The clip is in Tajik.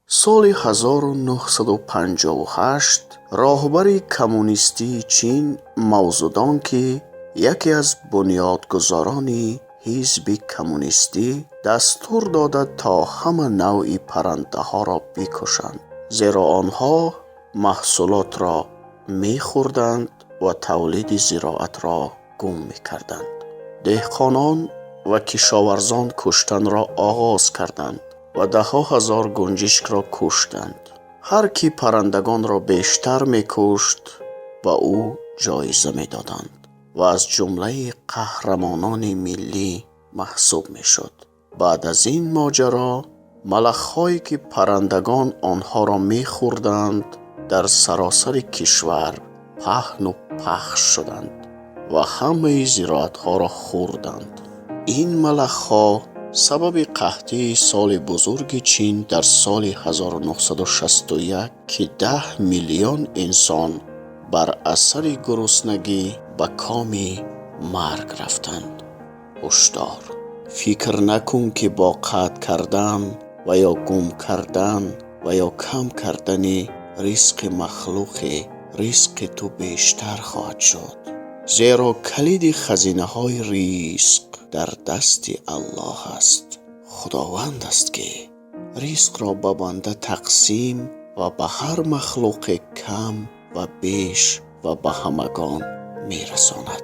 Соли 1958 роҳбари коммунистии Чин Мао Зедун, ки яке аз бунёдгузорони ҳизби коммунистӣ, дастур дода, то ҳама навъи паррандаҳоро бикушанд, зеро онҳо маҳсулотро мехӯрданд ва тавлиди зироатро гум мекарданд. Деҳқонон ва кишоварзон куштанро оғоз карданд ва даҳҳо ҳазор гунҷишкро куштанд. Ҳар кӣ паррандагонро бештар мекушт, ба ӯ ҷоиза медоданд ва аз ҷумлаи қаҳрамонони миллӣ маҳсуб мешуд. Баъд аз ин моҷаро малахҳое, ки паррандагон онҳоро мехӯрданд, дар саросари кишвар паҳну пахш шуданд ва ҳамаи зироатҳоро хӯрданд. Ин малахҳо сабаби қаҳтии соли бузурги Чин дар соли 1961, ки 10 миллион инсон бар асари гуруснагӣ ба коми марг рафтанд. Ҳушдор! Фикр накун, ки бо қатъ кардан ва ё гум кардан ва ё кам кардани ризқи махлуқе ризқи ту бештар хоҳад шуд, зеро калиди хазинаҳои ризқ дар дасти Аллоҳ аст. Худованд аст, ки ризқро ба банда тақсим ва ба ҳар махлуқе кам ва беш ва ба ҳамагон мерасонад.